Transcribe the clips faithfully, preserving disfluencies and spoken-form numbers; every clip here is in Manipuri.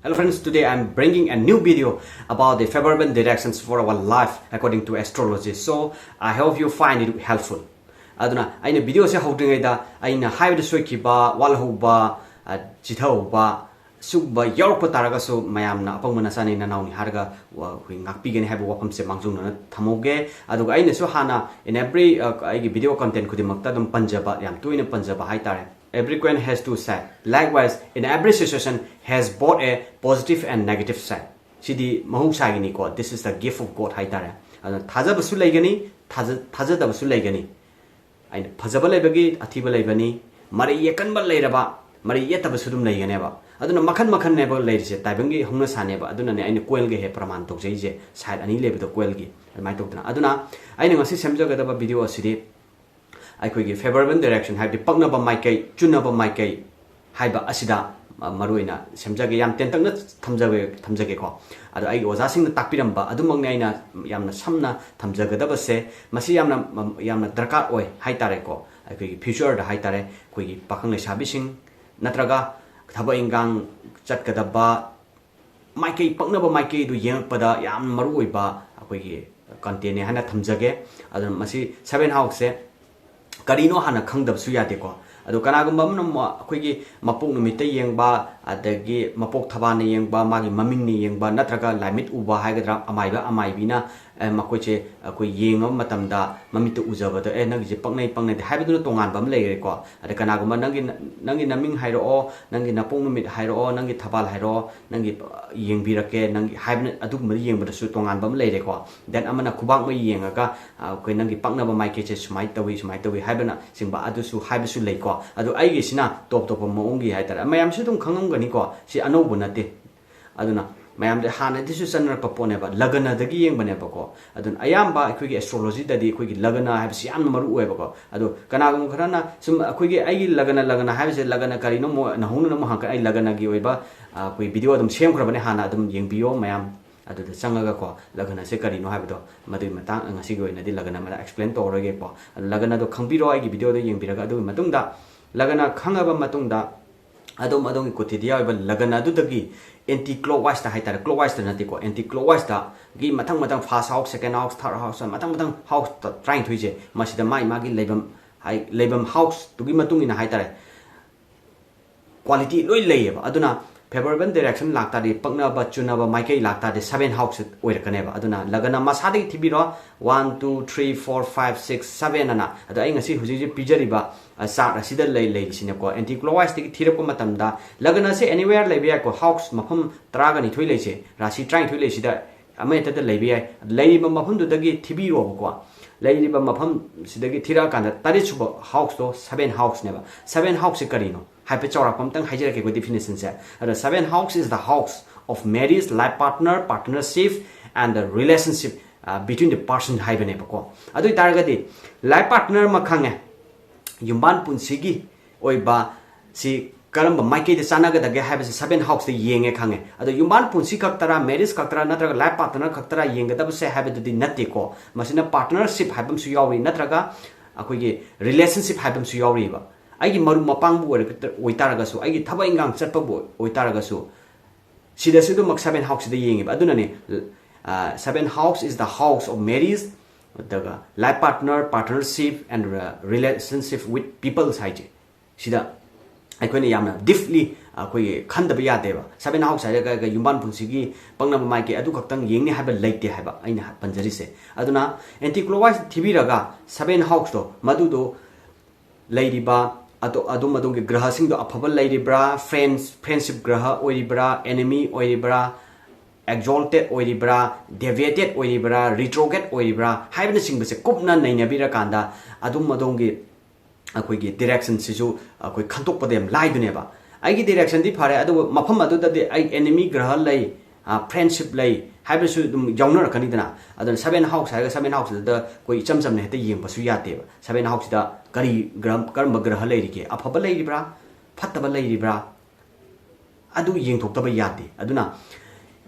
Hello friends, today I'm bringing a new video about the favorable directions for our life according to astrology. So I hope you find it helpful. ꯑꯗꯨꯅ ꯑꯩꯅ ꯚꯤꯗꯤꯑꯣꯁꯦ ꯍꯧꯗ꯭ꯔꯤꯉꯩꯗ ꯑꯩꯅ ꯍꯥꯏꯕꯗ ꯁꯣꯏꯈꯤꯕ, ꯋꯥꯠꯍꯧꯕ, ꯑ, ꯆꯤꯊꯍꯧꯕ, ꯁꯤꯒꯨꯝꯕ ꯌꯥꯎꯔꯛꯄ ꯇꯥꯔꯒꯁꯨ ꯃꯌꯥꯝꯅ ꯑꯄꯪꯕ ꯅꯆꯥꯅꯤ ꯅꯅꯥꯎꯅꯤ ꯍꯥꯏꯔꯒ ꯋꯥ-, ꯑꯩꯈꯣꯏ ꯉꯥꯛꯄꯤꯒꯅꯤ ꯍꯥꯏꯕ ꯋꯥꯐꯝꯁꯦ ꯃꯥꯡꯖꯧꯅꯅ ꯊꯝꯍꯧꯒꯦ꯫ ꯑꯗꯨꯒ ꯑꯩꯅꯁꯨ ꯍꯥꯟꯅ in every, ꯑ, ꯑꯩꯒꯤ ꯚꯤꯗꯤꯑꯣ content ꯈꯨꯗꯤꯡꯃꯛꯇ ꯑꯗꯨꯝ ꯄꯟꯖꯕ, ꯌꯥꯝ ꯇꯣꯏꯅ ꯄꯟꯖꯕ ꯍꯥꯏꯇꯥꯔꯦ, Every coin has two sides. Likewise, in every situation has both a positive and negative side. CD ꯃꯍꯧꯁꯥꯒꯤꯅꯤꯀꯣ, this is the gift of God ꯍꯥꯏꯇꯥꯔꯦ꯫ ꯑꯗꯨꯅ ꯊꯥꯖꯕꯁꯨ ꯂꯩꯒꯅꯤ, ꯊꯥꯖ-, ꯊꯥꯖꯗꯕꯁꯨ ꯂꯩꯒꯅꯤ꯫ ꯑꯩꯅ ꯐꯖꯕ ꯂꯩꯕꯒꯤ ꯑꯊꯤꯕ ꯂꯩꯕꯅꯤ, ꯃꯔꯩ ꯌꯦꯠꯀꯟꯕ ꯂꯩꯔꯕ, ꯃꯔꯩ ꯌꯦꯠꯇꯕꯁꯨ ꯑꯗꯨꯝ ꯂꯩꯒꯅꯦꯕ꯫ ꯑꯗꯨꯅ ꯃꯈꯟ ꯃꯈꯟꯅꯦꯕ ꯂꯩꯔꯤꯁꯦ, ꯇꯥꯏꯕꯪꯒꯤ ꯍꯧꯅꯁꯥꯅꯦꯕ꯫ ꯑꯗꯨꯅꯅꯦ ꯑꯩꯅ ꯀꯣꯏꯜꯒ ꯍꯦꯛ ꯄ꯭ꯔꯃꯥꯟ ꯇꯧꯖꯩꯁꯦ, ꯁꯥꯏꯠ ꯑꯅꯤ ꯂꯩꯕꯗꯣ ꯀꯣꯏꯜꯒꯤ꯫ ꯑꯗꯨꯃꯥꯏꯅ ꯇꯧꯗꯅ꯫ ꯑꯗꯨꯅ ꯑꯩꯅ ꯉꯁꯤ ꯁꯦꯝꯖꯒꯗꯕ ꯚꯤꯗꯤꯑꯣ ꯑꯁꯤꯗꯤ ꯑꯩꯈꯣꯏꯒꯤ favorable direction, ꯍꯥꯏꯕꯗꯤ ꯄꯛꯅꯕ ꯃꯥꯏꯀꯩ, ꯆꯨꯅꯕ ꯃꯥꯏꯀꯩ ꯍꯥꯏꯕ ꯑꯁꯤꯗ, ꯑ, ꯃꯔꯨꯑꯣꯏꯅ ꯁꯦꯝꯖꯒꯦ꯫ ꯌꯥꯝ ꯇꯦꯟꯇꯛꯅ ꯊꯝꯖꯒꯦ, ꯊꯝꯖꯒꯦꯀꯣ꯫ ꯑꯗꯣ ꯑꯩꯒꯤ ꯑꯣꯖꯥꯁꯤꯡꯅ ꯇꯥꯛꯄꯤꯔꯝꯕ ꯑꯗꯨꯃꯛꯅꯤ ꯑꯩꯅ ꯌꯥꯝꯅ ꯁꯝꯅ ꯊꯝꯖꯒꯗꯕꯁꯦ꯫ ꯃꯁꯤ ꯌꯥꯝꯅ, ꯌꯥꯝꯅ ꯗꯔꯀꯥꯔ ꯑꯣꯏ ꯍꯥꯏꯇꯥꯔꯦꯀꯣ, ꯑꯩꯈꯣꯏꯒꯤ future ꯗ ꯍꯥꯏꯇꯥꯔꯦ, ꯑꯩꯈꯣꯏꯒꯤ ꯄꯥꯈꯪ ꯂꯩꯁꯥꯕꯤꯁꯤꯡ ꯅꯠꯇ꯭ꯔꯒ ꯊꯕꯛ ꯏꯟꯈꯥꯡ ꯆꯠꯀꯗꯕ ꯃꯥꯏꯀꯩ, ꯄꯛꯅꯕ ꯃꯥꯏꯀꯩꯗꯨ ꯌꯦꯡꯉꯛꯄꯗ ꯌꯥꯝ ꯃꯔꯨ ꯑꯣꯏꯕ ꯑꯩꯈꯣꯏꯒꯤ content ꯅꯤ ꯍꯥꯏꯅ ꯊꯝꯖꯒꯦ꯫ ꯑꯗꯨꯅ ꯃꯁꯤ seven house ꯁꯦ ꯀꯔꯤꯅꯣ ꯍꯥꯟꯅ ꯈꯪꯗꯕꯁꯨ ꯌꯥꯗꯦꯀꯣ꯫ ꯑꯗꯣ ꯀꯅꯥꯒꯨꯝꯕ ꯑꯃꯅ ꯑꯃꯨꯛ ꯑꯩꯈꯣꯏꯒꯤ ꯃꯄꯣꯛ ꯅꯨꯃꯤꯠꯇ ꯌꯦꯡꯕ, ꯑꯗꯒꯤ ꯃꯄꯣꯛ ꯊꯕꯥꯟꯅ ꯌꯦꯡꯕ, ꯃꯥꯒꯤ ꯃꯃꯤꯡꯅ ꯌꯦꯡꯕ, ꯅꯠꯇ꯭ꯔꯒ ꯂꯥꯏꯃꯤꯠ ꯎꯕ ꯍꯥꯏꯒꯗ꯭ꯔꯥ, ꯑꯃꯥꯏꯕ ꯑꯃꯥꯏꯕꯤꯅ, ꯑꯦ, ꯃꯈꯣꯏꯁꯦ ꯑꯩꯈꯣꯏ ꯌꯦꯡꯉꯕ ꯃꯇꯝꯗ ꯃꯃꯤꯠꯇ ꯎꯖꯕꯗ, "ꯑꯦ, ꯅꯪꯒꯤꯁꯦ ꯄꯛꯅꯩ, ꯄꯛꯅꯗꯦ" ꯍꯥꯏꯕꯗꯨꯅ ꯇꯣꯉꯥꯟꯕ ꯑꯃ ꯂꯩꯈ꯭ꯔꯦꯀꯣ꯫ ꯑꯗ ꯀꯅꯥꯒꯨꯝꯕ ꯅꯪꯒꯤ, ꯅꯪꯒꯤ ꯅꯃꯤꯡ ꯍꯥꯏꯔꯛꯑꯣ, ꯅꯪꯒꯤ ꯅꯄꯣꯛ ꯅꯨꯃꯤꯠ ꯍꯥꯏꯔꯛꯑꯣ, ꯅꯪꯒꯤ ꯊꯕꯥꯜ ꯍꯥꯏꯔꯛꯑꯣ, ꯅꯪꯒꯤ, ꯑ, ꯌꯦꯡꯕꯤꯔꯛꯀꯦ, ꯅꯪꯒꯤ ꯍꯥꯏꯕꯅ, ꯑꯗꯨꯒꯨꯝꯕꯗ ꯌꯦꯡꯕꯗꯁꯨ ꯇꯣꯉꯥꯟꯕ ꯑꯃ ꯂꯩꯔꯦꯀꯣ꯫ Then ꯑꯃꯅ ꯈꯨꯕꯥꯛ ꯃꯩ ꯌꯦꯡꯉꯒ, ꯑ, ꯑꯩꯈꯣꯏ ꯅꯪꯒꯤ ꯄꯛꯅꯕ ꯃꯥꯏꯀꯩꯁꯦ ꯁꯨꯃꯥꯏꯅ ꯇꯧꯏ, ꯁꯨꯃꯥꯏꯅ ꯇꯧꯏ ꯍꯥꯏꯕꯅ ꯆꯤꯡꯕ ꯑꯗꯨꯁꯨ ꯍꯥꯏꯕꯁꯨ ꯂꯩꯀꯣ꯫ ꯑꯗꯣ ꯑꯩꯒꯤꯁꯤꯅ ꯇꯣꯞ ꯇꯣꯞꯄ ꯃꯑꯣꯡꯒꯤ ꯍꯥꯏꯇꯥꯔꯦ, ꯃꯌꯥꯝꯁꯨ ꯑꯗꯨꯝ ꯈꯪꯉꯝꯒꯅꯤꯀꯣ, ꯁꯤ ꯑꯅꯧꯕ ꯅꯠꯇꯦ꯫ ꯑꯗꯨꯅ ꯃꯌꯥꯝꯗ ꯍꯥꯟꯅꯗꯤꯁꯨ ꯆꯠꯅꯔꯛꯄ ꯄꯣꯠꯅꯦꯕ, ꯂꯒꯅꯗꯒꯤ ꯌꯦꯡꯕꯅꯦꯕꯀꯣ꯫ ꯑꯗꯨꯅ ꯑꯌꯥꯝꯕ ꯑꯩꯈꯣꯏꯒꯤ astrology ꯗꯗꯤ ꯑꯩꯈꯣꯏꯒꯤ ꯂꯒꯅ ꯍꯥꯏꯕꯁꯤ ꯌꯥꯝꯅ ꯃꯔꯨ ꯑꯣꯏꯌꯦꯕꯀꯣ꯫ ꯑꯗꯣ ꯀꯅꯥꯒꯨꯝꯕ ꯈꯔꯅ ꯁꯨꯝ ꯑꯩꯈꯣꯏꯒꯤ, "ꯑꯩꯒꯤ ꯂꯒꯅ, ꯂꯒꯅ ꯍꯥꯏꯕꯁꯦ ꯂꯒꯅ ꯀꯔꯤꯅꯣ?" ꯃꯣ-, ꯅꯧꯍꯧꯅꯅ ꯑꯃꯨꯛ ꯍꯪꯉꯛꯀꯅꯤ꯫ ꯑꯩ ꯂꯒꯅꯒꯤ ꯑꯣꯏꯕ, ꯑ, ꯑꯩꯈꯣꯏ ꯚꯤꯗꯤꯑꯣ ꯑꯗꯨꯝ ꯁꯦꯝꯈ꯭ꯔꯕꯅꯦ, ꯍꯥꯟꯅ ꯑꯗꯨꯝ ꯌꯦꯡꯕꯤꯌꯣ ꯃꯌꯥꯝ꯫ ꯑꯗꯨꯗ ꯆꯪꯉꯒꯀꯣ, ꯂꯒꯅꯁꯦ ꯀꯔꯤꯅꯣ ꯍꯥꯏꯕꯗꯣ, ꯃꯗꯨꯒꯤ ꯃꯇꯥꯡ ꯉꯁꯤꯒꯤ ꯑꯣꯏꯅꯗꯤ ꯂꯒꯅ ꯑꯃꯗ explain ꯇꯧꯔꯔꯣꯏꯒꯦꯀꯣ꯫ ꯑꯗꯣ ꯂꯒꯅꯗꯣ ꯈꯪꯕꯤꯔꯣ, ꯑꯩꯒꯤ ꯚꯤꯗꯤꯑꯣꯗꯣ ꯌꯦꯡꯕꯤꯔꯒ꯫ ꯑꯗꯨꯒꯤ ꯃꯇꯨꯡꯗ, ꯂꯒꯅ ꯈꯪꯉꯕ ꯃꯇꯨꯡꯗ, ꯑꯗꯣꯝ ꯑꯗꯣꯝꯒꯤ ꯀꯨꯊꯤꯗ ꯌꯥꯎꯔꯤꯕ ꯂꯒꯅ ꯑꯗꯨꯗꯒꯤ anti clockwise ꯇ ꯍꯥꯏꯇꯥꯔꯦ, clockwise ꯇ ꯅꯠꯇꯦꯀꯣ, anti clockwise ꯇꯒꯤ ꯃꯊꯪ ꯃꯊꯪ first house, second house, third house, ꯃꯊꯪ ꯃꯊꯪ house ꯇꯔꯥꯅꯤꯊꯣꯏꯁꯦ ꯃꯁꯤꯗ ꯃꯥꯒꯤ ꯃꯥꯒꯤ ꯂꯩꯐꯝ, ꯍꯥꯏ, ꯂꯩꯐꯝ house ꯇꯨꯒꯤ ꯃꯇꯨꯡ ꯏꯟꯅ ꯍꯥꯏꯇꯥꯔꯦ, quality ꯂꯣꯏ ꯂꯩꯌꯦꯕ꯫ ꯑꯗꯨꯅ favorable direction ꯂꯥꯛꯇꯥꯔꯗꯤ, ꯄꯛꯅꯕ ꯆꯨꯅꯕ ꯃꯥꯏꯀꯩ ꯂꯥꯛꯇꯥꯔꯗꯤ, seven house ꯑꯣꯏꯔꯛꯀꯅꯦꯕ꯫ ꯑꯗꯨꯅ ꯂꯒꯅ ꯃꯁꯥꯗꯒꯤ ꯊꯤꯕꯤꯔꯣ, one, two, three, four, five, six, seven ꯑꯅ꯫ ꯑꯗꯣ ꯑꯩ ꯉꯁꯤ ꯍꯧꯖꯤꯛ ꯍꯧꯖꯤꯛ ꯄꯤꯖꯔꯤꯕ, ꯑ, chart ꯑꯁꯤꯗ ꯂꯩ, ꯂꯩꯔꯤꯁꯤꯅꯀꯣ, anti clockwise ꯇꯒꯤ ꯊꯤꯔꯛꯄ ꯃꯇꯝꯗ ꯂꯒꯅꯁꯦ anywhere ꯂꯩꯕ ꯌꯥꯏꯀꯣ, house ꯃꯐꯝ ꯇꯔꯥꯒ ꯅꯤꯊꯣꯏ ꯂꯩꯁꯦ, ꯔꯥꯁꯤ ꯇꯔꯥꯅꯤꯊꯣꯏ ꯂꯩꯁꯤꯗ ꯑꯃꯍꯦꯛꯇꯗ ꯂꯩꯕ ꯌꯥꯏ꯫ ꯂꯩꯔꯤꯕ ꯃꯐꯝꯗꯨꯗꯒꯤ ꯊꯤꯕꯤꯔꯣꯕꯀꯣ꯫ ꯂꯩꯔꯤꯕ ꯃꯐꯝꯁꯤꯗꯒꯤ ꯊꯤꯔꯛꯑꯀꯥꯟꯗ ꯇꯔꯦꯠ ꯁꯨꯕ house ꯇꯣ seven house ꯅꯦꯕ꯫ Seven house ꯁꯦ ꯀꯔꯤꯅꯣ? ꯍꯥꯏꯐꯦꯠ ꯆꯥꯎꯔꯥꯛꯄ ꯑꯝꯇꯪ ꯍꯥꯏꯖꯔꯛꯀꯦꯀꯣ definition ꯁꯦ꯫ ꯑꯗ seven house is the house of marriage, life partner, partnership and the relationship, uh, between the person ꯍꯥꯏꯕꯅꯦꯕꯀꯣ꯫ ꯑꯗꯨ ꯑꯣꯏꯇꯥꯔꯒꯗꯤ life partner ꯑꯃ ꯈꯪꯉꯦ, ꯌꯨꯝꯕꯥꯟ ꯄꯨꯟꯁꯤꯒꯤ ꯑꯣꯏꯕ ꯁꯤ ꯀꯔꯝꯕ ꯃꯥꯏꯀꯩꯗ ꯆꯥꯟꯅꯒꯗꯒꯦ ꯍꯥꯏꯕꯁꯦ seven house ꯇ ꯌꯦꯡꯉꯦ ꯈꯪꯉꯦ꯫ ꯑꯗꯣ ꯌꯨꯝꯕꯥꯟ ꯄꯨꯟꯁꯤ ꯈꯛꯇꯔꯥ, marriage ꯈꯛꯇꯔꯥ, ꯅꯠꯇ꯭ꯔꯒ life partner ꯈꯛꯇꯔꯥ ꯌꯦꯡꯒꯗꯕꯁꯦ ꯍꯥꯏꯕꯗꯨꯗꯤ ꯅꯠꯇꯦꯀꯣ꯫ ꯃꯁꯤꯅ partnership ꯍꯥꯏꯕ ꯑꯃꯁꯨ ꯌꯥꯎꯔꯤ, ꯅꯠꯇ꯭ꯔꯒ ꯑꯩꯈꯣꯏꯒꯤ relationship ꯍꯥꯏꯕ ꯑꯃꯁꯨ ꯌꯥꯎꯔꯤꯕ꯫ ꯑꯩꯒꯤ ꯃꯔꯨꯞ ꯃꯄꯥꯡꯕꯨ ꯑꯣꯏꯔꯒ-, ꯑꯣꯏꯇꯥꯔꯒꯁꯨ, ꯑꯩꯒꯤ ꯊꯕꯛ ꯏꯟꯈꯥꯡ ꯆꯠꯄꯕꯨ ꯑꯣꯏꯇꯥꯔꯒꯁꯨ, ꯁꯤꯗꯁꯨ ꯑꯗꯨꯃꯛ seven house ꯁꯤꯗ ꯌꯦꯡꯉꯦꯕ꯫ ꯑꯗꯨꯅꯅꯦ, ꯑ, seven house is the house of marriage, ꯑꯗꯨꯒ life partner, partnership and, uh, relationship with peoples ꯍꯥꯏꯁꯦ꯫ ꯁꯤꯗ ꯑꯩꯈꯣꯏꯅ ꯌꯥꯝꯅ deeply ꯑꯩꯈꯣꯏꯒꯤ ꯈꯟꯗꯕ ꯌꯥꯗꯦꯕ꯫ Seven house ꯍꯥꯏꯔꯒ ꯌꯨꯝꯕꯥꯟ ꯄꯨꯟꯁꯤꯒꯤ ꯄꯛꯅꯕ ꯃꯥꯏꯀꯩ ꯑꯗꯨ ꯈꯛꯇꯪ ꯌꯦꯡꯅꯤ ꯍꯥꯏꯕ ꯂꯩꯇꯦ ꯍꯥꯏꯕ ꯑꯩꯅ ꯄꯟꯖꯔꯤꯁꯦ꯫ ꯑꯗꯨꯅ anti clockwise ꯊꯤꯕꯤꯔꯒ seven house ꯇꯣ ꯃꯗꯨꯗꯣ ꯂꯩꯔꯤꯕ ꯑꯗꯣ-, ꯑꯗꯣꯝ ꯑꯗꯣꯝꯒꯤ ꯒ꯭ꯔꯍꯁꯤꯡꯗꯣ ꯑꯐꯕ ꯂꯩꯔꯤꯕ꯭ꯔꯥ, friends, friendship ꯒ꯭ꯔꯍ ꯑꯣꯏꯔꯤꯕ꯭ꯔꯥ, enemy ꯑꯣꯏꯔꯤꯕ꯭ꯔꯥ, exalted ꯑꯣꯏꯔꯤꯕ꯭ꯔꯥ, deviated ꯑꯣꯏꯔꯤꯕ꯭ꯔꯥ, retrograde ꯑꯣꯏꯔꯤꯕ꯭ꯔꯥ ꯍꯥꯏꯕꯅꯆꯤꯡꯕꯁꯦ ꯀꯨꯞꯅ ꯅꯩꯅꯕꯤꯔꯀꯥꯟꯗ ꯑꯗꯣꯝ ꯑꯗꯣꯝꯒꯤ ꯑꯩꯈꯣꯏꯒꯤ direction ꯁꯤꯁꯨ ꯑꯩꯈꯣꯏ ꯈꯟꯗꯣꯛꯄꯗ ꯌꯥꯝ ꯂꯥꯏꯗꯣꯏꯅꯦꯕ꯫ ꯑꯩꯒꯤ direction ꯗꯤ ꯐꯔꯦ, ꯑꯗꯨꯕꯨ ꯃꯐꯝ ꯑꯗꯨꯗꯗꯤ ꯑꯩ enemy ꯒ꯭ꯔꯍ ꯂꯩ, ꯑ, friendship ꯂꯩ ꯍꯥꯏꯕꯁꯨ ꯑꯗꯨꯝ ꯌꯥꯎꯅꯔꯛꯀꯅꯤꯗꯅ꯫ ꯑꯗꯨꯅ seven house ꯍꯥꯏꯔꯒ seven house ꯇꯨꯗ ꯑꯩꯈꯣꯏ ꯏꯆꯝ ꯆꯝꯅ ꯍꯦꯛꯇ ꯌꯦꯡꯕꯁꯨ ꯌꯥꯗꯦꯕ꯫ Seven house ꯁꯤꯗ ꯀꯔꯤ ꯒ꯭ꯔꯍ, ꯀꯔꯝꯕ ꯒ꯭ꯔꯍ ꯂꯩꯔꯤꯒꯦ, ꯑꯐꯕ ꯂꯩꯔꯤꯕ꯭ꯔꯥ, ꯐꯠꯇꯕ ꯂꯩꯔꯤꯕ꯭ꯔꯥ, ꯑꯗꯨ ꯌꯦꯡꯊꯣꯛꯇꯕ ꯌꯥꯗꯦ꯫ ꯑꯗꯨꯅ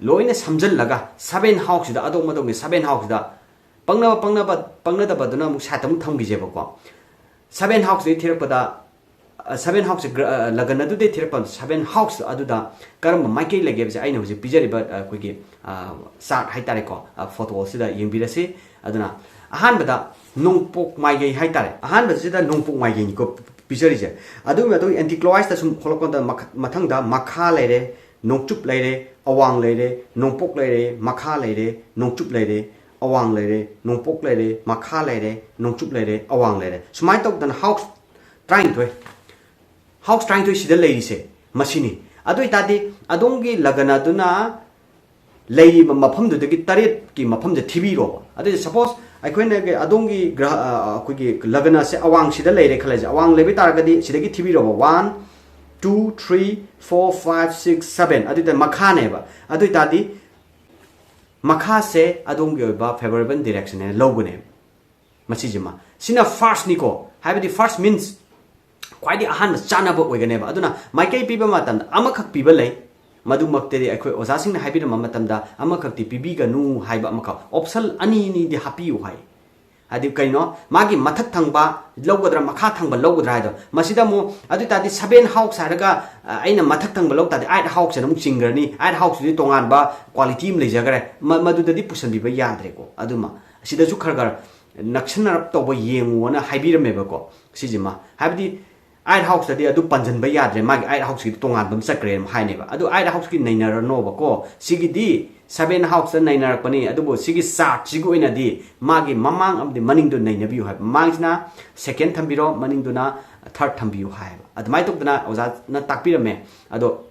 ꯂꯣꯏꯅ ꯁꯝꯖꯜꯂꯒ seven house ꯁꯤꯗ, ꯑꯗꯣꯝ ꯑꯗꯣꯝꯒꯤ seven house ꯁꯤꯗ ꯄꯪꯅꯕ, ꯄꯪꯅꯕ, ꯄꯪꯅꯗꯕꯗꯨꯅ ꯑꯃꯨꯛ side ꯇ ꯑꯃꯨꯛ ꯊꯝꯈꯤꯁꯦꯕꯀꯣ꯫ Seven house ꯇꯒꯤ ꯊꯤꯔꯛꯄꯗ ꯁꯚꯦꯟ ꯍꯥꯎꯁꯁꯦ ꯂꯒꯟ ꯑꯗꯨꯗꯩ ꯊꯤꯔꯛꯄ ꯁꯚꯦꯟ ꯍꯥꯎꯁ ꯑꯗꯨꯗ ꯀꯔꯝꯕ ꯃꯥꯏꯀꯩ ꯂꯩꯒꯦ ꯍꯥꯏꯕꯁꯦ ꯑꯩꯅ ꯍꯧꯖꯤꯛ ꯄꯤꯖꯔꯤꯕ ꯑꯩꯈꯣꯏꯒꯤ ꯆꯥꯔꯠ ꯍꯥꯏꯇꯥꯔꯦꯀꯣ, ꯐꯣꯇꯣ ꯑꯁꯤꯗ ꯌꯦꯡꯕꯤꯔꯁꯤ꯫ ꯑꯗꯨꯅ ꯑꯍꯥꯟꯕꯗ ꯅꯣꯡꯄꯣꯛ ꯃꯥꯏꯀꯩ ꯍꯥꯏꯇꯥꯔꯦ, ꯑꯍꯥꯟꯕꯁꯤꯗ ꯅꯣꯡꯄꯣꯛ ꯃꯥꯏꯀꯩꯅꯤꯀꯣ ꯄꯤꯖꯔꯤꯁꯦ꯫ ꯑꯗꯨꯒꯤ ꯃꯇꯨꯡ ꯑꯦꯟꯇꯤ ꯀ꯭ꯂꯣꯛꯋꯥꯏꯁꯇ ꯁꯨꯝ ꯍꯣꯜꯂꯛꯄꯗ ꯃꯊꯪꯗ ꯃꯈꯥ ꯂꯩꯔꯦ, ꯅꯣꯡꯆꯨꯞ ꯂꯩꯔꯦ, ꯑꯋꯥꯡ ꯂꯩꯔꯦ, ꯅꯣꯡꯄꯣꯛ ꯂꯩꯔꯦ, ꯃꯈꯥ ꯂꯩꯔꯦ, ꯅꯣꯡꯆꯨꯞ ꯂꯩꯔꯦ, ꯑꯋꯥꯡ ꯂꯩꯔꯦ, ꯅꯣꯡꯄꯣꯛ ꯂꯩꯔꯦ, ꯃꯈꯥ ꯂꯩꯔꯦ, ꯅꯣꯡꯆꯨꯞ ꯂꯩꯔꯦ, ꯑꯋꯥꯡ ꯂꯩꯔꯦ꯫ ꯁꯨꯃꯥꯏꯅ ꯇꯧꯗꯅ ꯍꯥꯎꯁ ꯇꯔꯥꯅꯤꯊꯣꯏ, ꯍꯥꯎꯁ ꯇꯔꯥꯅꯤꯊꯣꯏ ꯁꯤꯗ ꯂꯩꯔꯤꯁꯦ ꯃꯁꯤꯅꯤ꯫ ꯑꯗꯨ ꯑꯣꯏꯇꯥꯔꯗꯤ ꯑꯗꯣꯝꯒꯤ ꯂꯒꯅ ꯑꯗꯨꯅ ꯂꯩꯔꯤꯕ ꯃꯐꯝꯗꯨꯗꯒꯤ ꯇꯔꯦꯠꯀꯤ ꯃꯐꯝꯁꯦ ꯊꯤꯕꯤꯔꯣꯕ꯫ ꯑꯗꯨꯗꯤ ꯁꯄꯣꯁ ꯑꯩꯈꯣꯏꯅ ꯑꯗꯣꯝꯒꯤ ꯒ꯭ꯔꯍ ꯑ, ꯑꯩꯈꯣꯏꯒꯤ ꯂꯒꯅꯁꯦ ꯑꯋꯥꯡꯁꯤꯗ ꯂꯩꯔꯦ ꯈꯜꯂꯁꯦ, ꯑꯋꯥꯡ ꯂꯩꯕ ꯇꯥꯔꯒꯗꯤ ꯁꯤꯗꯒꯤ ꯊꯤꯕꯤꯔꯣꯕ, one, two, three, four, five, six, seven, ꯑꯗꯨꯗ ꯃꯈꯥꯅꯦꯕ꯫ ꯑꯗꯨ ꯑꯣꯏꯇꯥꯔꯗꯤ ꯃꯈꯥꯁꯦ ꯑꯗꯣꯝꯒꯤ ꯑꯣꯏꯕ ꯐꯦꯕꯔꯦꯕꯜ ꯗꯤꯔꯦꯛꯁꯟ ꯍꯥꯏꯅ ꯂꯧꯒꯅꯦꯕ꯫ ꯃꯁꯤꯁꯤꯃ ꯁꯤꯅ ꯐꯥꯔꯁꯅꯤꯀꯣ, ꯍꯥꯏꯕꯗꯤ ꯐꯥꯔꯁ ꯃꯤꯟꯁ ꯈ꯭ꯋꯥꯏꯗꯒꯤ ꯑꯍꯥꯟꯕ ꯆꯥꯅꯕ ꯑꯣꯏꯒꯅꯦꯕ꯫ ꯑꯗꯨꯅ ꯃꯥꯏꯀꯩ ꯄꯤꯕ ꯃꯇꯝꯗ ꯑꯃꯈꯛ ꯄꯤꯕ ꯂꯩ, ꯃꯗꯨꯃꯛꯇꯗꯤ ꯑꯩꯈꯣꯏ ꯑꯣꯖꯥꯁꯤꯡꯅ ꯍꯥꯏꯕꯤꯔꯝꯕ ꯃꯇꯝꯗ ꯑꯃꯈꯛꯇꯤ ꯄꯤꯕꯤꯒꯅꯨ ꯍꯥꯏꯕ ꯑꯃꯈꯛ, ꯑꯣꯞꯁꯟ ꯑꯅꯤ ꯑꯅꯤꯗꯤ ꯍꯥꯞꯄꯤꯌꯨ ꯍꯥꯏ꯫ ꯍꯥꯏꯗꯤ ꯀꯩꯅꯣ, ꯃꯥꯒꯤ ꯃꯊꯛ ꯊꯪꯕ ꯂꯧꯒꯗ꯭ꯔꯥ ꯃꯈꯥ ꯊꯪꯕ ꯂꯧꯒꯗ꯭ꯔꯥ ꯍꯥꯏꯗꯣ꯫ ꯃꯁꯤꯗ ꯑꯃꯨꯛ ꯑꯗꯨ ꯑꯣꯏꯇꯥꯔꯗꯤ ꯁꯚꯦꯟ ꯍꯥꯎꯁ ꯍꯥꯏꯔꯒ ꯑ, ꯑꯩꯅ ꯃꯊꯛ ꯊꯪꯕ ꯂꯧ ꯇꯥꯔꯗꯤ ꯑꯥꯏꯠ ꯍꯥꯎꯁ ꯍꯥꯏꯅ ꯑꯃꯨꯛ ꯆꯤꯡꯈ꯭ꯔꯅꯤ꯫ ꯑꯥꯏꯠ ꯍꯥꯎꯁꯇꯨꯗꯤ ꯇꯣꯉꯥꯟꯕ ꯀ꯭ꯋꯥꯂꯤꯇꯤ ꯑꯃ ꯂꯩꯖꯈ꯭ꯔꯦ, ꯃ- ꯃꯗꯨꯗꯗꯤ ꯄꯨꯁꯟꯕꯤꯕ ꯌꯥꯗ꯭ꯔꯦꯀꯣ꯫ ꯑꯗꯨꯃ ꯑꯁꯤꯗꯁꯨ ꯈꯔ ꯈꯔ ꯅꯛꯁꯟꯅꯔꯞ ꯇꯧꯕ ꯌꯦꯡꯉꯨꯅ ꯍꯥꯏꯕꯤꯔꯝꯃꯦꯕꯀꯣ꯫ ꯁꯤꯁꯤꯃ ꯍꯥꯏꯕꯗꯤ ꯑꯥꯏꯠ ꯍꯥꯎꯁꯇꯗꯤ ꯑꯗꯨ ꯄꯟꯁꯤꯟꯕ ꯌꯥꯗ꯭ꯔꯦ, ꯃꯥꯒꯤ ꯑꯥꯏꯠ ꯍꯥꯎꯁꯀꯤꯗꯤ ꯇꯣꯉꯥꯟꯕ ꯑꯃ ꯆꯠꯈ꯭ꯔꯦꯅ ꯍꯥꯏꯅꯦꯕ꯫ ꯑꯗꯨ ꯑꯥꯏꯠ ꯍꯥꯎꯁꯀꯤ ꯅꯩꯅꯔꯅꯣꯕꯀꯣ, ꯁꯤꯒꯤꯗꯤ ꯁꯚꯦꯟ ꯍꯥꯎꯁꯇ ꯅꯩꯅꯔꯛꯄꯅꯤ꯫ ꯑꯗꯨꯕꯨ ꯁꯤꯒꯤ ꯆꯥꯔꯠꯁꯤꯒꯤ ꯑꯣꯏꯅꯗꯤ ꯃꯥꯒꯤ ꯃꯃꯥꯡ ꯑꯃꯗꯤ ꯃꯅꯤꯡꯗꯣ ꯅꯩꯅꯕꯤꯌꯨ ꯍꯥꯏꯕ, ꯃꯃꯥꯡꯁꯤꯅ ꯁꯦꯀꯦꯟ ꯊꯝꯕꯤꯔꯣ, ꯃꯅꯤꯡꯗꯨꯅ ꯊꯥꯔꯠ ꯊꯝꯕꯤꯌꯨ ꯍꯥꯏꯕ, ꯑꯗꯨꯃꯥꯏꯅ ꯇꯧꯗꯅ ꯑꯣꯖꯥꯅ ꯇꯥꯛꯄꯤꯔꯝꯃꯦ꯫ ꯑꯗꯣ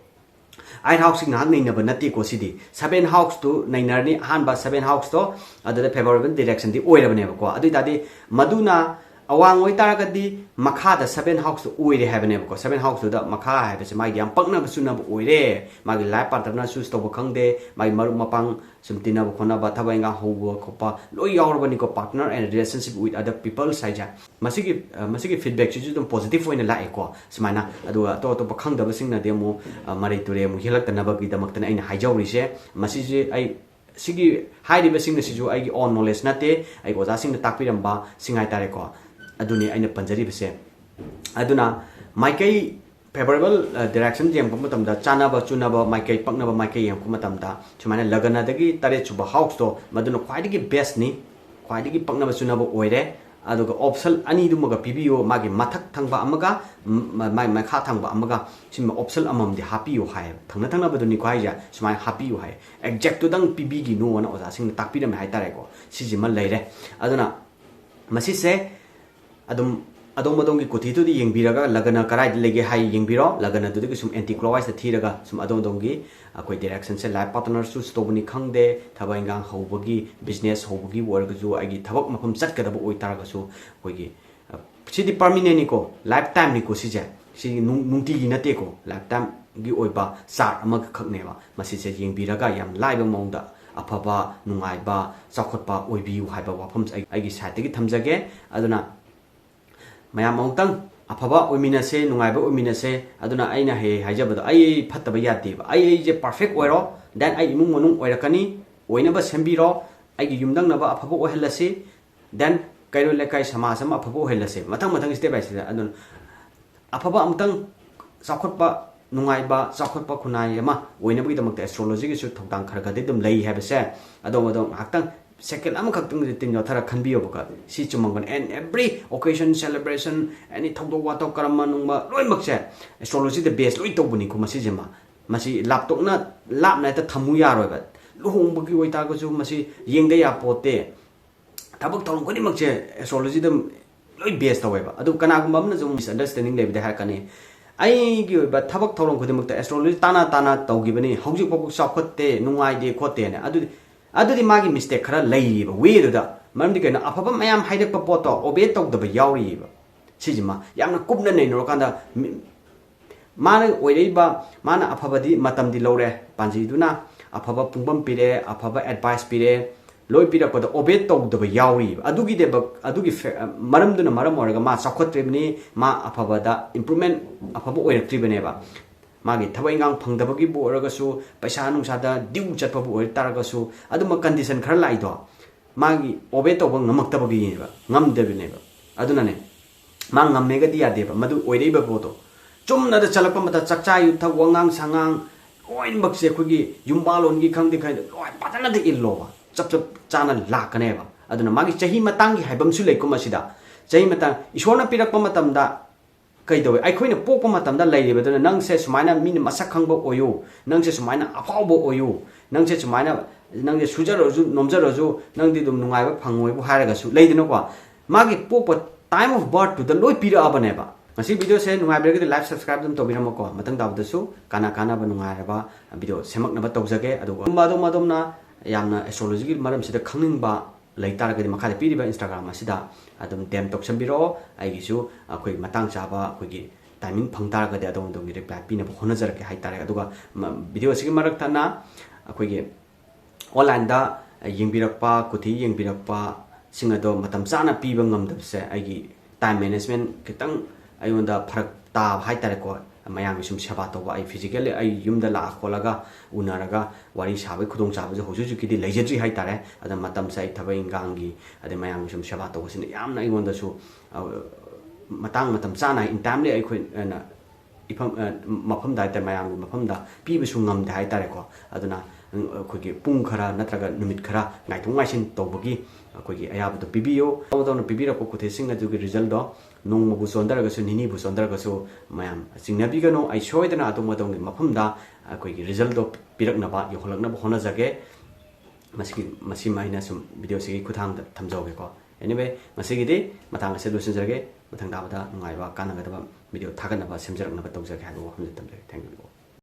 ꯑꯥꯏꯠ ꯍꯥꯎꯁꯁꯤ ꯉꯥꯏꯍꯥꯛ ꯅꯩꯅꯕ ꯅꯠꯇꯦꯀꯣ꯫ ꯁꯤꯗꯤ ꯁꯚꯦꯟ ꯍꯥꯎꯁꯇꯨ ꯅꯩꯅꯔꯅꯤ꯫ ꯑꯍꯥꯟꯕ ꯁꯚꯦꯟ ꯍꯥꯎꯁꯇꯣ ꯑꯗꯨꯗ ꯐꯦꯕꯔꯦꯕꯜ ꯗꯤꯔꯦꯛꯁꯟꯗꯤ ꯑꯣꯏꯔꯕꯅꯦꯕꯀꯣ꯫ ꯑꯗꯨ ꯑꯣꯏꯇꯥꯔꯗꯤ ꯃꯗꯨꯅ ꯑꯋꯥꯡ ꯑꯣꯏꯇꯥꯔꯒꯗꯤ ꯃꯈꯥꯗ ꯁꯚꯦꯟ ꯍꯥꯎꯁꯇꯨ ꯑꯣꯏꯔꯦ ꯍꯥꯏꯕꯅꯦꯕꯀꯣ꯫ ꯁꯚꯦꯟ ꯍꯥꯎꯁꯇꯨꯗ ꯃꯈꯥ ꯍꯥꯏꯕꯁꯦ ꯃꯥꯒꯤ ꯌꯥꯝ ꯄꯛꯅꯕ ꯆꯨꯅꯕ ꯑꯣꯏꯔꯦ, ꯃꯥꯒꯤ ꯂꯥꯏꯐ ꯄꯥꯔꯠꯅꯔ ꯆꯨꯁ ꯇꯧꯕ ꯈꯪꯗꯦ, ꯃꯥꯒꯤ ꯃꯔꯨꯞ ꯃꯄꯥꯡ ꯁꯨꯝ ꯇꯤꯟꯅꯕ ꯈꯣꯠꯅꯕ, ꯊꯕꯛ ꯏꯟꯈꯥꯡ ꯍꯧꯕ ꯈꯣꯠꯄ ꯂꯣꯏ ꯌꯥꯎꯔꯕꯅꯤꯀꯣ, partner and relationship with other peoples ꯍꯥꯏꯁꯦ꯫ ꯃꯁꯤꯒꯤ ꯑ, ꯃꯁꯤꯒꯤ ꯐꯤꯗꯕꯦꯛꯁꯤꯁꯨ ꯑꯗꯨꯝ ꯄꯣꯖꯤꯇꯤꯚ ꯑꯣꯏꯅ ꯂꯥꯛꯑꯦꯀꯣ꯫ ꯁꯨꯃꯥꯏꯅ ꯑꯗꯨꯒ ꯑꯇꯣꯞ ꯑꯇꯣꯞꯄ ꯈꯪꯗꯕꯁꯤꯡꯅꯗꯤ ꯑꯃꯨꯛ ꯑ, ꯃꯔꯩ ꯇꯨꯔꯩ ꯑꯃꯨꯛ ꯍꯦꯜꯂꯛꯇꯅꯕꯒꯤꯗꯃꯛꯇꯅ ꯑꯩꯅ ꯍꯥꯏꯖꯍꯧꯔꯤꯁꯦ꯫ ꯃꯁꯤꯁꯦ ꯑꯩ ꯁꯤꯒꯤ ꯍꯥꯏꯔꯤꯕꯁꯤꯡ ꯑꯁꯤꯁꯨ ꯑꯩꯒꯤ ꯑꯣꯟ ꯅꯣꯂꯦꯖ ꯅꯠꯇꯦ, ꯑꯩꯒꯤ ꯑꯣꯖꯥꯁꯤꯡꯅ ꯇꯥꯛꯄꯤꯔꯝꯕꯁꯤꯡ ꯍꯥꯏꯇꯥꯔꯦꯀꯣ꯫ ꯑꯗꯨꯅꯤ ꯑꯩꯅ ꯄꯟꯖꯔꯤꯕꯁꯦ꯫ ꯑꯗꯨꯅ ꯃꯥꯏꯀꯩ, favorable direction ꯌꯦꯡꯉꯛꯄ ꯃꯇꯝꯗ, ꯆꯥꯟꯅꯕ ꯆꯨꯅꯕ ꯃꯥꯏꯀꯩ, ꯄꯛꯅꯕ ꯃꯥꯏꯀꯩ ꯌꯦꯡꯉꯛꯄ ꯃꯇꯝꯗ, ꯁꯨꯃꯥꯏꯅ ꯂꯒꯅꯗꯒꯤ ꯇꯔꯦꯠ ꯁꯨꯕ house ꯇꯣ, ꯃꯗꯨꯅ ꯈ꯭ꯋꯥꯏꯗꯒꯤ best ꯅꯤ, ꯈ꯭ꯋꯥꯏꯗꯒꯤ ꯄꯛꯅꯕ ꯆꯨꯅꯕ ꯑꯣꯏꯔꯦ꯫ ꯑꯗꯨꯒ option ꯑꯅꯤꯗꯨꯃꯒ ꯄꯤꯕꯤꯌꯨ, ꯃꯥꯒꯤ ꯃꯊꯛ ꯊꯪꯕ ꯑꯃꯒ, ꯃ-, ꯃꯥꯒꯤ ꯃꯈꯥ ꯊꯪꯕ ꯑꯃꯒ, ꯁꯤꯃ option ꯑꯃꯃꯝꯗꯤ ꯍꯥꯞꯄꯤꯌꯨ ꯍꯥꯏꯌꯦꯕ꯫ ꯊꯪꯅ ꯊꯪꯅꯕꯗꯨꯅꯤꯀꯣ ꯍꯥꯏꯁꯦ, ꯁꯨꯃꯥꯏꯅ ꯍꯥꯞꯄꯤꯌꯨ ꯍꯥꯏ꯫ Exact ꯇꯨꯗꯪ ꯄꯤꯕꯤꯒꯤꯅꯣꯅ ꯑꯣꯖꯥꯁꯤꯡꯅ ꯇꯥꯛꯄꯤꯔꯝꯃꯦ ꯍꯥꯏꯇꯥꯔꯦꯀꯣ꯫ ꯁꯤꯁꯤꯃ ꯂꯩꯔꯦ꯫ ꯑꯗꯨꯅ ꯃꯁꯤꯁꯦ ꯑꯗꯨꯝ ꯑꯗꯣꯝ ꯑꯗꯣꯝꯒꯤ ꯀꯨꯊꯤꯗꯨꯗ ꯌꯦꯡꯕꯤꯔꯒ, ꯂꯒꯅ ꯀꯗꯥꯏꯗ ꯂꯩꯒꯦ ꯍꯥꯏ ꯌꯦꯡꯕꯤꯔꯣ꯫ ꯂꯒꯅꯗꯨꯗꯒꯤ ꯁꯨꯝ anti clockwise ꯇ ꯊꯤꯔꯒ, ꯁꯨꯝ ꯑꯗꯣꯝ ꯑꯗꯣꯝꯒꯤ ꯑꯩꯈꯣꯏ direction ꯁꯦ, life partner choose ꯇꯧꯕꯅꯤ ꯈꯪꯗꯦ, ꯊꯕꯛ ꯏꯟꯈꯥꯡ ꯍꯧꯕꯒꯤ, business ꯍꯧꯕꯒꯤꯕꯨ ꯑꯣꯏꯔꯒꯁꯨ, ꯑꯩꯒꯤ ꯊꯕꯛ ꯃꯐꯝ ꯆꯠꯀꯗꯕ ꯑꯣꯏꯇꯥꯔꯒꯁꯨ, ꯑꯩꯈꯣꯏꯒꯤ, ꯑ, ꯁꯤꯗꯤ permanent ꯅꯤꯀꯣ, lifetime ꯅꯤꯀꯣ ꯁꯤꯁꯦ꯫ ꯁꯤ ꯅꯨꯡ-, ꯅꯨꯡꯇꯤꯒꯤ ꯅꯠꯇꯦꯀꯣ, lifetime ꯒꯤ ꯑꯣꯏꯕ chart ꯑꯃꯈꯛꯅꯦꯕ꯫ ꯃꯁꯤꯁꯦ ꯌꯦꯡꯕꯤꯔꯒ ꯌꯥꯝ ꯂꯥꯏꯕ ꯃꯑꯣꯡꯗ ꯑꯐꯕ, ꯅꯨꯡꯉꯥꯏꯕ, ꯆꯥꯎꯈꯠꯄ ꯑꯣꯏꯕꯤꯌꯨ ꯍꯥꯏꯕ ꯋꯥꯐꯝꯁꯦ ꯑꯩ, ꯑꯩꯒꯤ side ꯇꯒꯤ ꯊꯝꯖꯒꯦ꯫ ꯑꯗꯨꯅ ꯃꯌꯥꯝ ꯑꯃꯨꯛꯇꯪ ꯑꯐꯕ ꯑꯣꯏꯃꯤꯟꯅꯁꯦ, ꯅꯨꯡꯉꯥꯏꯕ ꯑꯣꯏꯃꯤꯟꯅꯁꯦ꯫ ꯑꯗꯨꯅ ꯑꯩꯅ ꯍꯦꯛ ꯍꯦꯛ ꯍꯥꯏꯖꯕꯗꯣ, ꯑꯩ ꯐꯠꯇꯕ ꯌꯥꯗꯦꯕ꯫ ꯑꯩ, ꯑꯩꯁꯦ perfect ꯑꯣꯏꯔꯣ, then ꯑꯩ ꯏꯃꯨꯡ ꯃꯅꯨꯡ ꯑꯣꯏꯔꯛꯀꯅꯤ, ꯑꯣꯏꯅꯕ ꯁꯦꯝꯕꯤꯔꯣ, ꯑꯩꯒꯤ ꯌꯨꯝꯊꯪꯅꯕ ꯑꯐꯕ ꯑꯣꯏꯍꯜꯂꯁꯤ, then ꯀꯩꯔꯣꯏ ꯂꯩꯀꯥꯏ ꯁꯃꯥꯖ ꯑꯃ ꯑꯐꯕ ꯑꯣꯏꯍꯜꯂꯁꯦ, ꯃꯊꯪ ꯃꯊꯪ step by step꯫ ꯑꯗꯨꯅ ꯑꯐꯕ ꯑꯃꯨꯛꯇꯪ ꯆꯥꯎꯈꯠꯄ, ꯅꯨꯡꯉꯥꯏꯕ, ꯆꯥꯎꯈꯠꯄ ꯈꯨꯟꯅꯥꯏ ꯑꯃ ꯑꯣꯏꯅꯕꯒꯤꯗꯃꯛꯇ astrology ꯒꯤꯁꯨ ꯊꯧꯗꯥꯡ ꯈꯔ ꯈꯔꯗꯤ ꯑꯗꯨꯝ ꯂꯩ ꯍꯥꯏꯕꯁꯦ ꯑꯗꯣꯝ ꯑꯗꯣꯝ ꯉꯥꯏꯍꯥꯛꯇꯪ second ꯑꯃꯈꯛꯇꯪ ꯇꯤꯟ ꯌꯣꯠꯊꯔ ꯈꯟꯕꯤꯌꯣꯕꯀꯣ꯫ ꯁꯤ ꯆꯨꯝꯃꯝꯒꯅꯤ꯫ And every occasion, celebration, any ꯊꯧꯗꯣꯛ ꯋꯥꯊꯣꯛ, ꯀꯔꯝꯕ ꯅꯨꯡꯕ ꯂꯣꯏꯅꯃꯛꯁꯦ astrology ꯗ base ꯂꯣꯏ ꯇꯧꯕꯅꯤꯀꯣ꯫ ꯃꯁꯤꯁꯤꯃ, ꯃꯁꯤ ꯂꯥꯞꯇꯣꯛꯅ, ꯂꯥꯞꯅ ꯍꯦꯛꯇ ꯊꯝꯃꯨ ꯌꯥꯔꯣꯏꯕ꯫ ꯂꯨꯍꯣꯡꯕꯒꯤ ꯑꯣꯏꯇꯥꯔꯒꯁꯨ ꯃꯁꯤ ꯌꯦꯡꯗ ꯌꯥꯄꯣꯠꯇꯦ꯫ ꯊꯕꯛ ꯊꯧꯔꯝ ꯈꯨꯗꯤꯡꯃꯛꯁꯦ astrology ꯗ ꯂꯣꯏ base ꯇꯧꯋꯦꯕ꯫ ꯑꯗꯨ ꯀꯅꯥꯒꯨꯝꯕ ꯑꯃꯅꯁꯨ misunderstanding ꯂꯩꯕꯗꯤ ꯍꯥꯏꯔꯛꯀꯅꯤ, "ꯑꯩꯒꯤ ꯑꯣꯏꯕ ꯊꯕꯛ ꯊꯧꯔꯝ ꯈꯨꯗꯤꯡꯃꯛꯇ astrology ꯇꯥꯅ ꯇꯥꯅ ꯇꯧꯈꯤꯕꯅꯤ, ꯍꯧꯖꯤꯛ ꯐꯥꯎꯕ ꯆꯥꯎꯈꯠꯇꯦ, ꯅꯨꯡꯉꯥꯏꯗꯦ ꯈꯣꯠꯇꯦꯅ"꯫ ꯑꯗꯨꯗꯤ, ꯑꯗꯨꯗꯤ ꯃꯥꯒꯤ mistake ꯈꯔ ꯂꯩꯔꯤꯕ way ꯗꯨꯗ꯫ ꯃꯔꯝꯗꯤ ꯀꯩꯅꯣ? ꯑꯐꯕ ꯃꯌꯥꯝ ꯍꯥꯏꯔꯛꯄ ꯄꯣꯠꯇꯣ obey ꯇꯧꯗꯕ ꯌꯥꯎꯔꯤꯕ꯫ ꯁꯤꯁꯤꯃ ꯌꯥꯝꯅ ꯀꯨꯞꯅ ꯅꯩꯅꯔꯀꯥꯟꯗ ꯃꯤ-, ꯃꯥꯅ ꯑꯣꯏꯔꯛꯏꯕ, ꯃꯥꯅ ꯑꯐꯕꯗꯤ ꯃꯇꯝꯗꯤ ꯂꯧꯔꯦ, ꯄꯥꯟꯖꯤꯗꯨꯅ ꯑꯐꯕ ꯄꯨꯡꯐꯝ ꯄꯤꯔꯦ, ꯑꯐꯕ advice ꯄꯤꯔꯦ, ꯂꯣꯏ ꯄꯤꯔꯛꯄꯗ obey ꯇꯧꯗꯕ ꯌꯥꯎꯔꯤꯕ꯫ ꯑꯗꯨꯒꯤꯗꯃꯛ, ꯑꯗꯨꯒꯤ ꯐꯦ-, ꯃꯔꯝꯗꯨꯅ ꯃꯔꯝ ꯑꯣꯏꯔꯒ ꯃꯥ ꯆꯥꯎꯈꯠꯇ꯭ꯔꯤꯕꯅꯤ, ꯃꯥ ꯑꯐꯕꯗ improvement, ꯑꯐꯕ ꯑꯣꯏꯔꯛꯇ꯭ꯔꯤꯕꯅꯦꯕ꯫ ꯃꯥꯒꯤ ꯊꯕꯛ ꯏꯟꯈꯥꯡ ꯐꯪꯗꯕꯒꯤꯕꯨ ꯑꯣꯏꯔꯒꯁꯨ, ꯄꯩꯁꯥ ꯅꯨꯡꯁꯥꯗ due ꯆꯠꯄꯕꯨ ꯑꯣꯏ ꯇꯥꯔꯒꯁꯨ, ꯑꯗꯨꯝꯕ condition ꯈꯔ ꯂꯥꯛꯏꯗꯣ꯫ ꯃꯥꯒꯤ obey ꯇꯧꯕ ꯉꯝꯃꯛꯇꯕꯒꯤꯅꯦꯕ, ꯉꯝꯗꯕꯅꯦꯕ꯫ ꯑꯗꯨꯅꯅꯦ, ꯃꯥ ꯉꯝꯃꯦꯒꯗꯤ ꯌꯥꯗꯦꯕ꯫ ꯃꯗꯨ ꯑꯣꯏꯔꯛꯏꯕ ꯄꯣꯠꯇꯣ ꯆꯨꯝꯅꯗ ꯆꯠꯂꯛꯄ ꯃꯇꯝꯗ ꯆꯥꯛꯆꯥ ꯌꯨꯊꯛ, ꯋꯥꯉꯥꯡ ꯁꯉꯥꯡ, ꯂꯣꯏꯅꯃꯛꯁꯦ ꯑꯩꯈꯣꯏꯒꯤ ꯌꯨꯝꯕꯥꯜꯂꯣꯟꯒꯤ ꯈꯪꯗꯦ ꯈꯪꯗꯦ ꯂꯣꯏ ꯐꯖꯅꯗꯤ ꯏꯜꯂꯣꯕ, ꯆꯞ ꯆꯞ ꯆꯥꯅ ꯂꯥꯛꯀꯅꯦꯕ꯫ ꯑꯗꯨꯅ ꯃꯥꯒꯤ ꯆꯍꯤ ꯃꯇꯥꯡꯒꯤ ꯍꯥꯏꯕ ꯑꯃꯁꯨ ꯂꯩꯀꯣ ꯃꯁꯤꯗ꯫ ꯆꯍꯤ ꯃꯇꯥꯡ ꯏꯁꯣꯔꯅ ꯄꯤꯔꯛꯄ ꯃꯇꯝꯗ ꯀꯩꯗꯧꯋꯦ? ꯑꯩꯈꯣꯏꯅ ꯄꯣꯛꯄ ꯃꯇꯝꯗ ꯂꯩꯔꯤꯕꯗꯨꯅ ꯅꯪꯁꯦ ꯁꯨꯃꯥꯏꯅ ꯃꯤꯅ ꯃꯁꯛ ꯈꯪꯕ ꯑꯣꯏꯌꯨ, ꯅꯪꯁꯦ ꯁꯨꯃꯥꯏꯅ ꯑꯐꯥꯎꯕ ꯑꯣꯏꯌꯨ, ꯅꯪꯁꯦ ꯁꯨꯃꯥꯏꯅ, ꯅꯪꯁꯦ ꯁꯨꯖꯔꯁꯨ ꯅꯣꯝꯖꯔꯁꯨ ꯅꯪꯗꯤ ꯑꯗꯨꯝ ꯅꯨꯡꯉꯥꯏꯕ ꯐꯪꯉꯣꯏꯕꯨ ꯍꯥꯏꯔꯒꯁꯨ, ꯂꯩꯗꯅꯀꯣ, ꯃꯥꯒꯤ ꯄꯣꯛꯄ time of birth ꯇꯨꯗ ꯂꯣꯏ ꯄꯤꯔꯛꯑꯕꯅꯦꯕ꯫ ꯉꯁꯤ video ꯁꯦ ꯅꯨꯡꯉꯥꯏꯕꯤꯔꯒꯗꯤ like, subscribe ꯑꯗꯨꯝ ꯇꯧꯕꯤꯔꯝꯃꯣꯀꯣ꯫ ꯃꯊꯪ ꯇꯥꯕꯗꯁꯨ ꯀꯥꯟꯅ ꯀꯥꯟꯅꯕ ꯅꯨꯡꯉꯥꯏꯔꯕ video ꯁꯦꯝꯃꯛꯅꯕ ꯇꯧꯖꯒꯦ꯫ ꯑꯗꯨꯒ ꯑꯗꯣꯝ ꯑꯗꯣꯝꯅ ꯌꯥꯝꯅ astrology ꯒꯤ ꯃꯔꯝꯁꯤꯗ ꯈꯪꯅꯤꯡꯕ ꯂꯩ ꯇꯥꯔꯒꯗꯤ ꯃꯈꯥꯗ ꯄꯤꯔꯤꯕ Instagram ꯑꯁꯤꯗ ꯑꯗꯨꯝ D M ꯇꯧꯁꯟꯕꯤꯔꯛꯑꯣ꯫ ꯑꯩꯒꯤꯁꯨ ꯑꯩꯈꯣꯏ ꯃꯇꯥꯡ ꯆꯥꯕ ꯑꯩꯈꯣꯏꯒꯤ timing ꯐꯪ ꯇꯥꯔꯒꯗꯤ ꯑꯗꯣꯝ ꯑꯗꯣꯝꯒꯤ reply ꯄꯤꯅꯕ ꯍꯣꯠꯅꯖꯔꯛꯀꯦ ꯍꯥꯏꯇꯥꯔꯦ꯫ ꯑꯗꯨꯒ ꯃ-, video ꯑꯁꯤꯒꯤ ꯃꯔꯛ ꯊꯠꯅ ꯑꯩꯈꯣꯏꯒꯤ online ꯗ ꯌꯦꯡꯕꯤꯔꯛꯄ, ꯀꯨꯊꯤ ꯌꯦꯡꯕꯤꯔꯛꯄꯁꯤꯡ ꯑꯗꯣ ꯃꯇꯝ ꯆꯥꯅ ꯄꯤꯕ ꯉꯝꯗꯕꯁꯦ ꯑꯩꯒꯤ time management ꯈꯤꯇꯪ ꯑꯩꯉꯣꯟꯗ ꯐꯔꯛ ꯇꯥꯕ ꯍꯥꯏꯇꯥꯔꯦꯀꯣ꯫ ꯃꯌꯥꯝꯒꯤ ꯁꯨꯝ ꯁꯦꯕꯥ ꯇꯧꯕ, ꯑꯩ physically ꯑꯩ ꯌꯨꯝꯗ ꯂꯥꯛꯑ ꯈꯣꯠꯂꯒ ꯎꯅꯔꯒ ꯋꯥꯔꯤ ꯁꯥꯕꯒꯤ ꯈꯨꯗꯣꯡꯆꯥꯕꯁꯦ ꯍꯧꯖꯤꯛ ꯍꯧꯖꯤꯛꯀꯤꯗꯤ ꯂꯩꯖꯗ꯭ꯔꯤ ꯍꯥꯏꯇꯥꯔꯦ꯫ ꯑꯗ ꯃꯇꯝꯁꯦ ꯑꯩ ꯊꯕꯛ ꯏꯟꯈꯥꯡꯒꯤ ꯑꯗꯩ ꯃꯌꯥꯝꯒꯤ ꯁꯨꯝ ꯁꯦꯕꯥ ꯇꯧꯕꯁꯤꯅ ꯌꯥꯝꯅ ꯑꯩꯉꯣꯟꯗꯁꯨ, ꯑ, ꯃꯇꯥꯡ ꯃꯇꯝ ꯆꯥꯅ, in timely ꯑꯩꯈꯣꯏ, ꯑ, ꯏꯐꯝ, ꯑ, ꯃꯐꯝꯗ ꯍꯥꯏꯇꯥꯔꯦ, ꯃꯌꯥꯝꯒꯤ ꯃꯐꯝꯗ ꯄꯤꯕꯁꯨ ꯉꯝꯗꯦ ꯍꯥꯏꯇꯥꯔꯦꯀꯣ꯫ ꯑꯗꯨꯅ, ꯎꯝ, ꯑꯩꯈꯣꯏꯒꯤ ꯄꯨꯡ ꯈꯔ ꯅꯠꯇ꯭ꯔꯒ ꯅꯨꯃꯤꯠ ꯈꯔ ꯉꯥꯏꯊꯣꯛ ꯉꯥꯏꯁꯤꯟ ꯇꯧꯕꯒꯤ ꯑꯩꯈꯣꯏꯒꯤ ꯑꯌꯥꯕꯗꯣ ꯄꯤꯕꯤꯌꯨ꯫ ꯇꯧꯅ ꯇꯧꯅ ꯄꯤꯕꯤꯔꯛꯄ ꯀꯨꯊꯤꯁꯤꯡ ꯑꯗꯨꯒꯤ result ꯗꯣ ꯅꯣꯡꯃꯕꯨ ꯆꯣꯟꯊꯔꯒꯁꯨ, ꯅꯤꯅꯤꯕꯨ ꯆꯣꯟꯊꯔꯒꯁꯨ ꯃꯌꯥꯝ ꯆꯤꯡꯅꯕꯤꯒꯅꯨ꯫ ꯑꯩ ꯁꯣꯏꯗꯅ ꯑꯗꯣꯝ ꯑꯗꯣꯝꯒꯤ ꯃꯐꯝꯗ ꯑꯩꯈꯣꯏꯒꯤ result ꯗꯣ ꯄꯤꯔꯛꯅꯕ, ꯌꯧꯍꯜꯂꯛꯅꯕ ꯍꯣꯠꯅꯖꯒꯦ꯫ ꯃꯁꯤꯒꯤ, ꯃꯁꯤꯃ ꯑꯩꯅ ꯁꯨꯝ video ꯁꯤꯒꯤ ꯈꯨꯠꯊꯥꯡꯗ ꯊꯝꯖꯍꯧꯒꯦꯀꯣ꯫ Anyway, ꯉꯁꯤꯒꯤꯗꯤ ꯃꯇꯥꯡ ꯑꯁꯤꯗ ꯂꯣꯏꯁꯤꯟꯖꯔꯒꯦ꯫ ꯃꯊꯪ ꯇꯥꯕꯗ ꯅꯨꯡꯉꯥꯏꯕ, ꯀꯥꯟꯅꯒꯗꯕ video ꯊꯥꯒꯠꯅꯕ ꯁꯦꯝꯖꯔꯛꯅꯕ ꯇꯧꯖꯒꯦ ꯍꯥꯏꯕ ꯋꯥꯐꯝꯁꯤ ꯊꯝꯖꯒꯦ꯫ Thank you all꯫